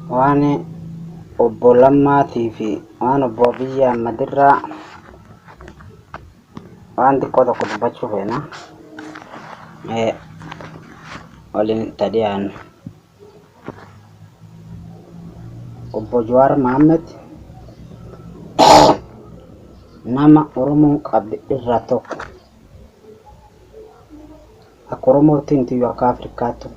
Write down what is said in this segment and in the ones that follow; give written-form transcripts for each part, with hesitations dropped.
Waan obbo Lammaatii fi waan obbo Abiyyi Ahmad irraa waan xiqqoo tokko dubbachuu feena. Waliin itti dhiyaannu. Obbo Jawaar Mohaammed nama Oromoon qabde irraa tokko. Akka Oromootti hin akka Afrikaatti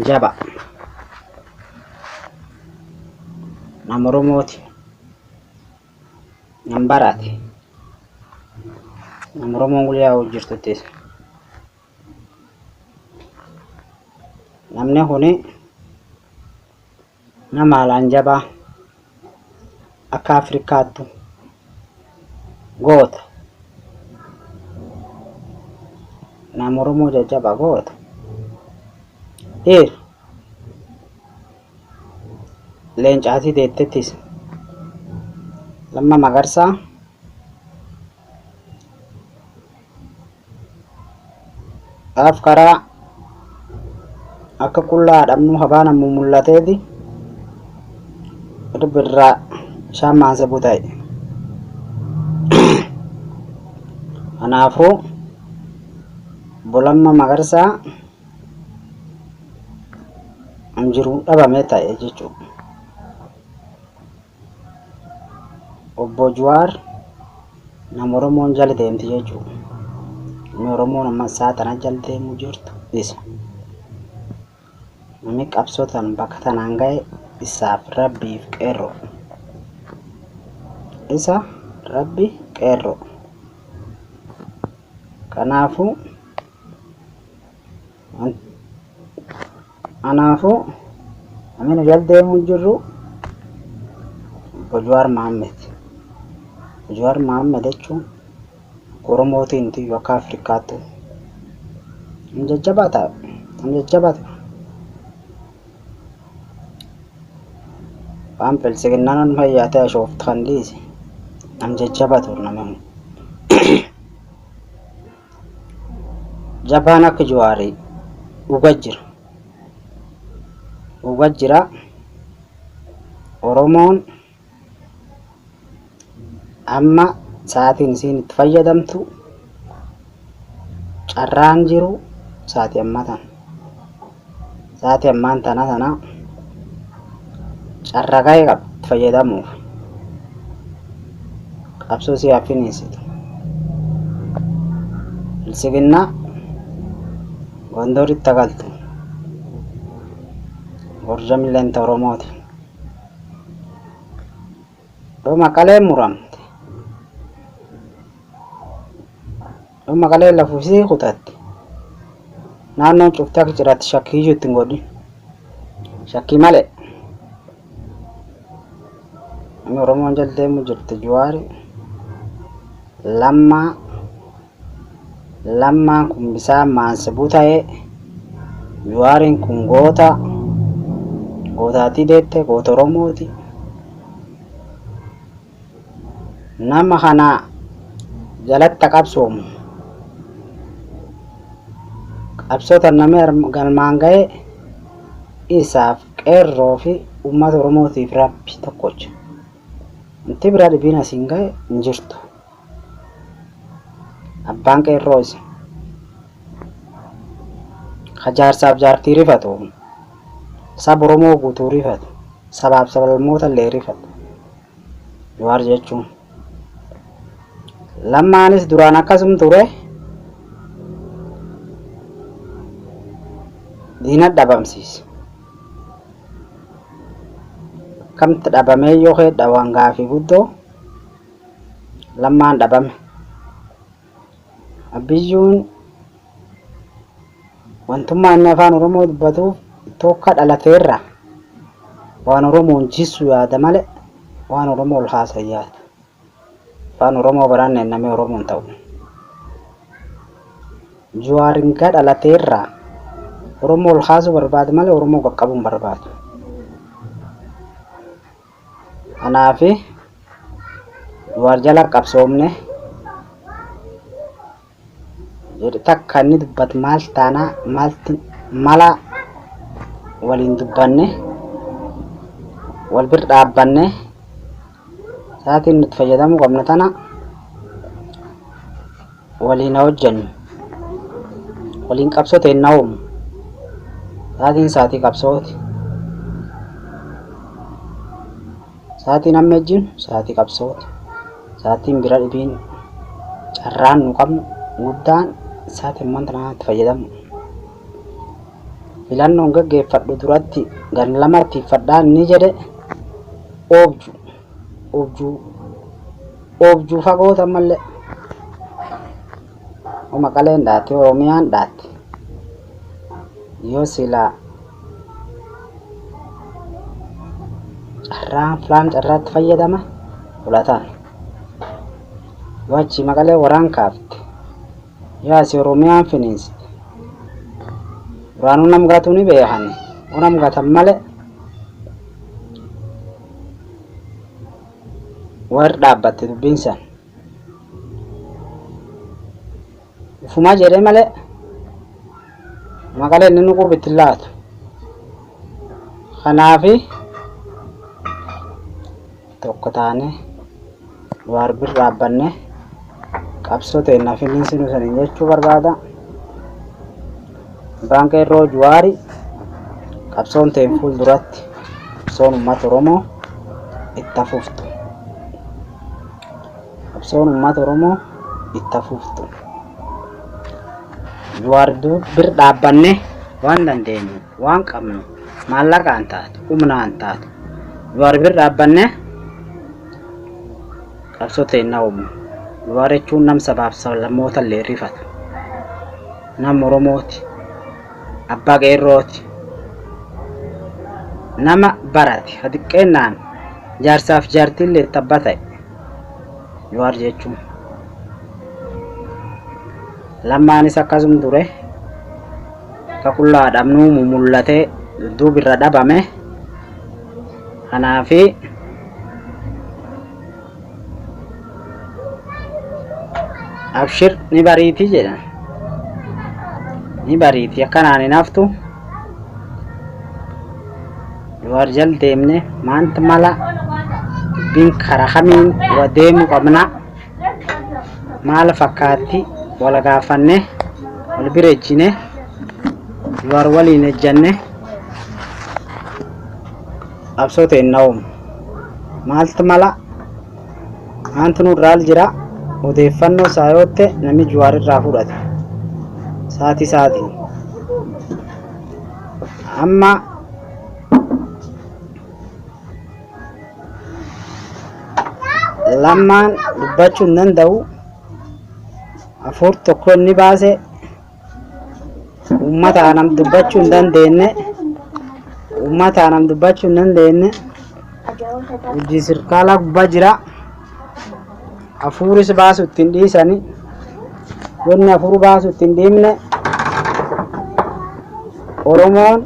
jaba. Nama Oromooti. Nama barate. Nama Oromoon guyyaa hojjetuttis. Namni kuni nama haalaan jabaa akka Afrikaattu goota. Nama Oromoo jajjabaa goota. Dhiira. Leencaatii deettettis. Lamma Magarsaa. Gaaf karaa akka qullaa dhabnuu habaan ammoo mul'ateeti irraa bishaan maansa buta'e. Kanaafuu obbo Lamma Magarsaa hin jiru dhabame ta'e jechuudha. Obbo Jawaar nama Oromoon jala deemti jechuudha. Namni Oromoon amma isaa tana jala deemuu jirtu isa. Namni qabsoo tan bakka tanaan ga'e isaaf rabbiif qeerroo. Isa rabbi qeerroo. Kanaafuu kanaafuu namni nu jala deemuu jirru obbo Jawaar Mohaammed. Jawaar Mohaammed jechuun Oromootiin tiyyu akka Afrikaattu nama jajjabaa ta'a. Nama jajjabaa ta'a. Waan biltsiginnaan fayyaa ta'e ashooftu kan dhiise nama jajjabaa ture namni kun. Jabaan akka Jawaarii dhuga jira. Dhuga jira. Oromoon amma sa'aatiin isiin itti fayyadamtu carraan jiru sa'aatii ammaa tana. Sa'aatii ammaan tana tana carra ga'ee qabdi itti fayyadamuuf. Qabsoo si haffiniisitu. Biltsiginnaa Gondoritti galtu. Gorjamilleen ta Oromooti. Yoo maqaleen muramte. Yoo maqaleen lafusii kutatte. Naannoon cufte akka jiraatti shakkiiyyuu ittiin godhin. Shakkii malee. Namni Oromoon jala deemu jirti Jawaari. Lammaa Lammaan kun bisaan maansibuu ta'e Jawaariin kun goota gootaatii deette goota Oromooti. Nama kana jalatti qabsoomu. Qabsoo tan namni galmaan ga'e isaaf qeerroo fi uummata Oromootiif rabbi tokkocha. Wanti biraa dhibiin asiin ga'e hin jirtu. Abbaan qeerroo isa. Ka jaarsaaf jaartii rifatu. Saba Oromoo guutuu rifatu. Sabaaf sablammoota illee rifatu. Jawaar jechuun. Lammaanis duraan akkasum ture. Diina dhabamsiise. Akkamti dhabamee yoo keedha waan gaafii guddoo lammaan dhabame. Abiyyuun wantummaa inni afaan Oromoo dubbatuuf tokko dhalateerra waan Oromoon jissu yaada malee waan Oromoo ol kaasan yaada. Afaan Oromoo baranneen namni Oromoon ta'u. Jawaar hinga dhalateerra Oromoo ol kaasuu barbaada malee Oromoo qaqqabuu hin barbaadu. Kanaaf Jawaar jala qabsoomne jedhe takka inni dubbatu maal taanaa maalti mala waliin dubbanne Wal bir dhaabbanne sa'aatiin nuti fayyadamuu qabnu tana waliin haa hojjennu. Waliin qabsoo ta'e na uumu. Sa'aatiin sa'aatii qabsooti. Sa'aatiin amma ejjinu sa'aatii qabsooti. Sa'aatiin bira dhibiin carraan nu qabnu guddaan sa'aatii ammaan tana itti fayyadamu. Filannoon gaggeeffadhu duratti gan lamatti fadhaan ni jedhe oobju oobjuu oobjuu fagoota ammallee. Maqaleen dhaatte, Oromiyaan dhaatte. Yoo silaa carraan filaan carraatti fayyadama fudhatan. Yoo achi Maqalee waraan kaafte, yoo asii Oromiyaan finiinsite, duraanuu nam gatuu ni beekani. Nam gatan malee warri dhaabbatte dubbiin san. Ufumaa jedhee malee Maqalee inni nu qurbitti hin laatu. Kanaafi tokko taane waar bir dhaabbanne qabsoo teenna finiinsinu saniin jechuu barbaada. Abbaan Qeerroo Juwaari, qabsoon teen fuulduratti, qabsoon uummata Oromoo itti hafuftu. Qabsoon uummata Oromoo itti hafuftu. Juwaar bir dhaabbanne waan dandeenyu, waan qabnu, maallaqaan taatu, humnaan taatu. Juwaar bir dhaabbanne qabsoo teenna uumu. Juwaar jechuun nam sabaaf sablammoota illee rifatu. Nam Oromooti. Abbaa Qeerrooti. Nama barate ha xiqqeennaan jaarsaaf jaartiillee itti abbaa ta'e. Jawaar jechuun. Lammaanis akkasum ture. Akka qullaa dhabnuu mumul'atee dudduubi irra dhabame. Kanaafi abshir, ni bariiti jedhan. Ni bariiti, akkanaan hin haftu. Jawaar jal deemne maanta mala dubbiin karaa kamiin wa deemuu qabna, maal fakkaatti, wal gaafanne, wal bira ejjine, Jawaar waliin ejjanne qabsoo ta'e na uumu. Maaltu mala, maaltu nurraal jira, odeeffannoo saayootte namni Jawaar irraa fudhate saatii saatiin amma Lammaan dubbachuu hin danda'u. Hafuur tokko inni baase uummata anam dubbachuu hin dandeenye. Uummata anam dubbachuu hin dandeenye. Hojii sirkaalaa gubbaa jira. Hafuuris baasu ittiin dhiisani. Wanni hafuur baasu ittiin dhiibne, Oromoon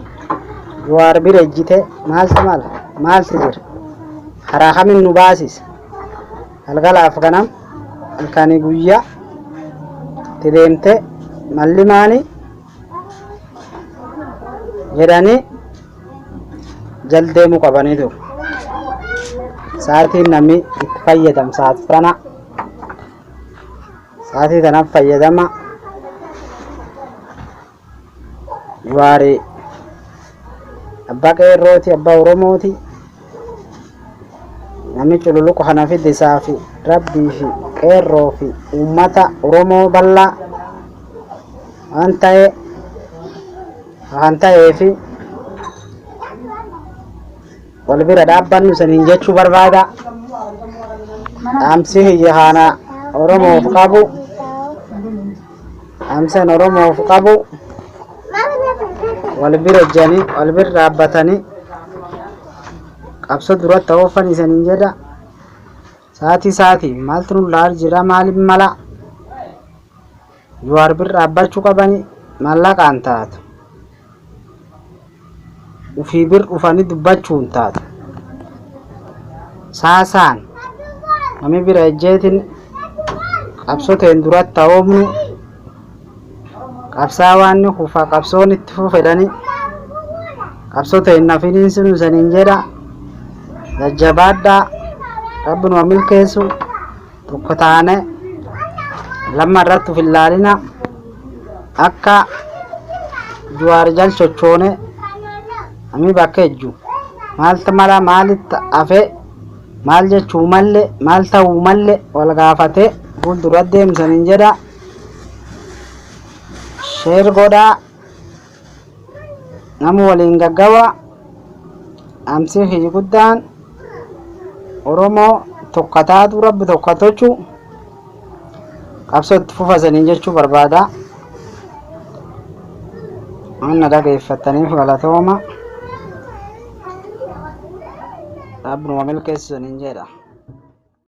Jawaar bira ejjite maaltu mala, maaltu jira, karaa kamiin nu baasisa, galgalaaf ganam, halkanii guyyaa itti deemte malli maani jedhanii jal deemuu qabanii turu. Sa'aatiin namni itti fayyadamu sa'aatii tana, sa'aatii tanaaf fayyadama. Jawaari abbaa Qeerrooti, abbaa Oromooti. Namni cululuqa kana fide isaa fi Rabbii fi Qeerroo fi uummata Oromoo bal'aa waan ta'e kan ta'ee fi wal bira dhaabbannu saniin jechuu barbaada. Dhaamsi kiyya kana Oromoof qabu, dhaamsan Oromoof qabu, wal bira ejjanii, wal bira dhaabbatanii qabsoo duratti oofan isaniin jedha. Sa'aatii sa'aatii maaltu nu laal jira, maaliif mala Jawaar bira dhaabbachuu qabani, maallaqaan taatu, ufii bir dhufanii dubbachuun taatu, saasaan namni bira ejjeetiin qabsoo ta'een duratti oofnu. Qabsaa waan ni kufa, qabsoon itti fufedhani qabsoo ta'een nafiniin sinu saniin jedha. Jajjabaadhaa, rabbi nu milkeessu. Tokko taane lamma irratti of ilaalina, akka Jawaar jal sochoone. Namni bakka ejju maaltu mala, maalitti hafe, maal jechuu malle, maal ta'uu malle wal gaafate fuuldura deemsaniin jedha. Share godhaa, nama waliin gaggawa. Amsi kiyyi guddaan Oromoo tokko taatu, rabbi tokko tolchu, qabsoo itti fufasaniin jechuu barbaada. Waan na dhageeffattaniif galatooma. Rabbi nu milkeessaniin jedha.